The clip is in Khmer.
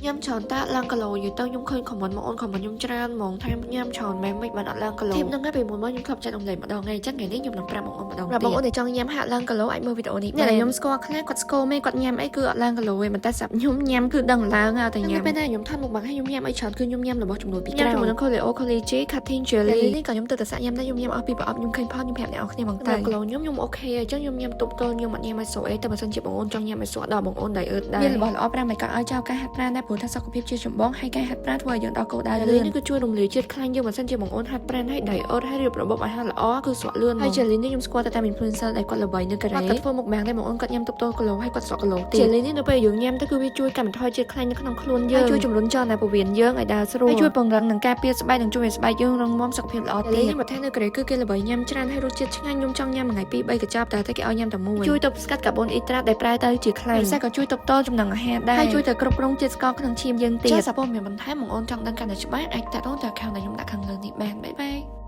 ញ៉ាំច្រើនតាឡើងគីឡូនិយាយទៅខ្ញុំឃើញ comment មកអូន comment ខ្ញុំច្រើនហ្មងថាញ៉ាំច្រើនមែនមិនបានអត់ឡើងគីឡូធីបហ្នឹងឯងពីមុនមកខ្ញុំធ្លាប់ចែករំលែកម្ដងហើយអញ្ចឹងថ្ងៃនេះខ្ញុំនឹងប្រាប់បងអូនម្ដងប្រាប់បងអូនដែលចង់ញ៉ាំហាក់ឡើងគីឡូអាចមើលវីដេអូនេះបានអ្នកដែលខ្ញុំស្គាល់ខ្លះគាត់ស្គាល់មេគាត់ញ៉ាំអីគឺអត់ឡើងគីឡូទេប៉ុន្តែសម្រាប់ខ្ញុំញ៉ាំគឺដឹងឡើងហើយតែញ៉ាំពេលណាខ្ញុំថត់មុខបាំងហើយខ្ញុំញ៉ាំអីច្រើនគឺខ្ញុំញ៉ាំរបស់ចំនួនពីរញ៉ាំជាមួយនឹង Coleo College Cutting Jelly នេះក៏ខ្ញុំទៅតែសាក់ញ៉ាំដែរខ្ញុំញ៉ាំអស់ពីប្រអប់ខ្ញុំឃើញផលខ្ញុំប្រាប់អ្នកនរគ្នាហ្មងទៅគីឡូខ្ញុំខ្ញុំ OK អញ្ចឹងខ្ញុំញ៉ាំទប់ទល់ខ្ញុំអត់ញ៉ាំឲ្យស្រអីតែបើសិនជាបងអូនចង់ញ៉ាំឲ្យស្រដល់បងអូន diet ដែរមានរបស់ល្អប្រាំមិនក៏ឲ្យចោលការហាត់ប្រាណដែរព្រោះថាសុខភាពជាចម្បងហើយការហាត់ប្រាណធ្វើឲ្យយើងដល់គោលដៅលឿននេះគឺជួយរំលាយជាតិខ្លាញ់យើងបើសិនជាបងអូនហាត់ប្រាណហើយ diet ហើយរៀបរបបអាហារល្អគឺស្រក់លឿនហើយ jelly នេះខ្ញុំស្គាល់តែតាម influencer ដែលគាត់ល្បីនៅកូរ៉េគាត់ធ្វើមុខបាំងដែរបងអូនគាត់ញ៉ាំទប់ទល់គីឡូហើយគាត់ស្រក់គីឡូទៀត jelly នេះនៅពេលយើងញ៉ាំទៅគឺវាជួយកាត់បន្ថយជាតិខ្លាញ់នៅក្នុងខ្លួនយើងហើយជួយជំរុញចលនាពោះវៀនយើងឲ្យដើរស្រួលហើយជួយពង្រឹងនិងការពារស្បែកនិងជួយឲ្យស្បែកយើងរឹងមាំសុខភាពល្អទៀតនេះមកថានៅកូរ៉េគឺគេល្បីញ៉ាំច្រើនហើយរសជាតិឆ្ងាញ់ខ្ញុំចង់ញ៉ាំមួយថ្ងៃពីរបីកញ្ចប់តែតែគេឲ្យញ៉ាំតែមួយជួយទប់ស្កាត់កាបូនអ៊ីដ្រាតដែលប្រែទៅជាខ្លាញ់ពិសេសក៏ជួយទប់ទល់ចំណង់អាហារដែរហើយជួយទៅគ្រប់គ្រងជាតិស្ករក្នុងឈាមយើងទៀតចាសព័ត៌មានបន្ថែមបងអូនចង់ដឹងកាន់តែច្បាស់អាចតាក់ទងទៅ account ដែលខ្ញុំដាក់ខាងលើនេះបាន bye bye.